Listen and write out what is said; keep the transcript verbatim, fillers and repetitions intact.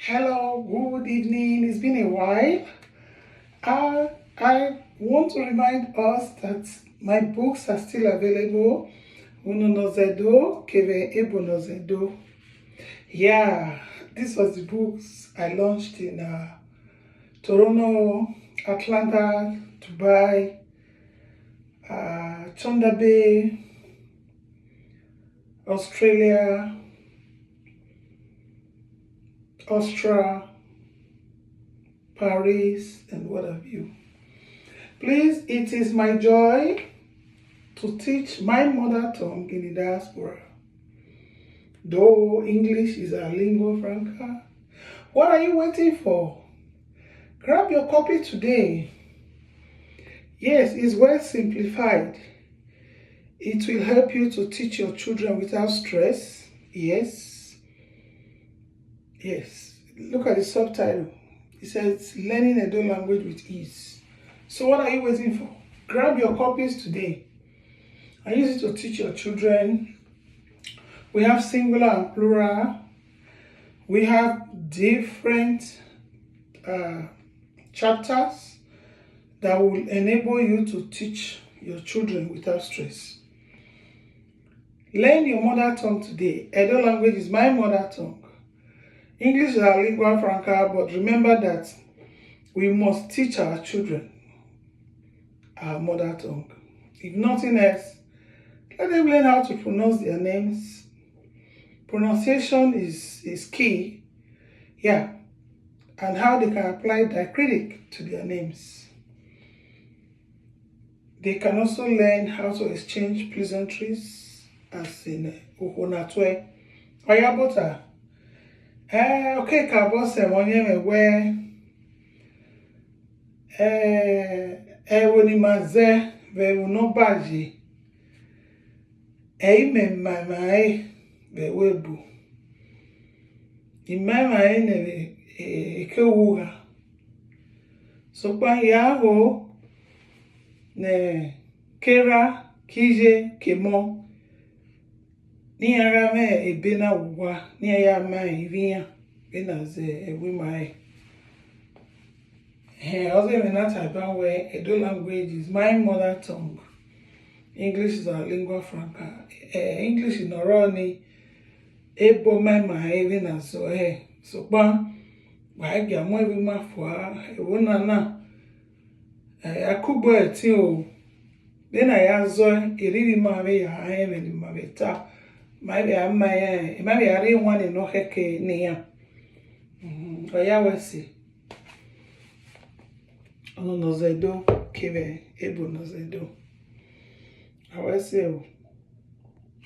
Hello, good evening. It's been a while. Uh, I want to remind us that my books are still available. Unu Ne Ọ Zẹ Do, kevbe Ebo Ne Ọ Zẹ Do. Yeah, this was the books I launched in uh, Toronto, Atlanta, Dubai, uh, Thunder Bay, Australia, Austria, Paris, and what have you. Please, it is my joy to teach my mother tongue in the diaspora. Though English is our lingua franca, what are you waiting for? Grab your copy today. Yes, it's well simplified. It will help you to teach your children without stress. Yes. Yes. Look at the subtitle. It says, "Learning Edo language with ease." So what are you waiting for? Grab your copies today and use it to teach your children. We have singular and plural. We have different uh, chapters that will enable you to teach your children without stress. Learn your mother tongue today. Edo language is my mother tongue. English is our lingua franca, but remember that we must teach our children our mother tongue. If nothing else, let them learn how to pronounce their names. Pronunciation is, is key. Yeah. And how they can apply diacritic to their names. They can also learn how to exchange pleasantries as in uh, okhuo na tuẹ. Ọ ya bota. Eh, okay, ka bọ sẹ ẹmwẹ ọyẹnmwẹ wẹ, eh, ẹvbo ne ima zẹ vbe ẹvbo ne ọ ba ye, ẹ i mẹ ma emwa ẹre vbe ẹvbo ebo. I ma emwa ẹre nẹ vbe eke owu gha. Sokpan I ya gho ne ke erha, ke iye, ke emọ, ne iran gha mwẹ ebe na vbe owa, ne iran ya ma ivbi iran vbe na zẹ ẹvbo ima ẹre. Ẹhẹn, ọ zẹ mwẹ na ta ban wẹẹ, Edo language is my mother tongue. English is our lingua franca. Eh, English ne ọ rrọọ ni, ebo ma ima ẹre vbe na zẹ ọre. Sokpan, wa i gia mu ẹvbo ima fua, ẹvbo na na, eh, a kugbe ẹtin o. Vbene a ya zẹ ọre, erriọ ima vbe ya rẹn ẹmwẹ ne ima vbe ta, ma vbe a ma iran, ima vbe a rhie ewanniẹn ne ọ khẹke ne iran. Mhm, ọ ya wẹ ẹse. Unu Ne Ọ Zẹ Do, kevbe Ebo Ne Ọ Zẹ Do. A wẹ ẹse o.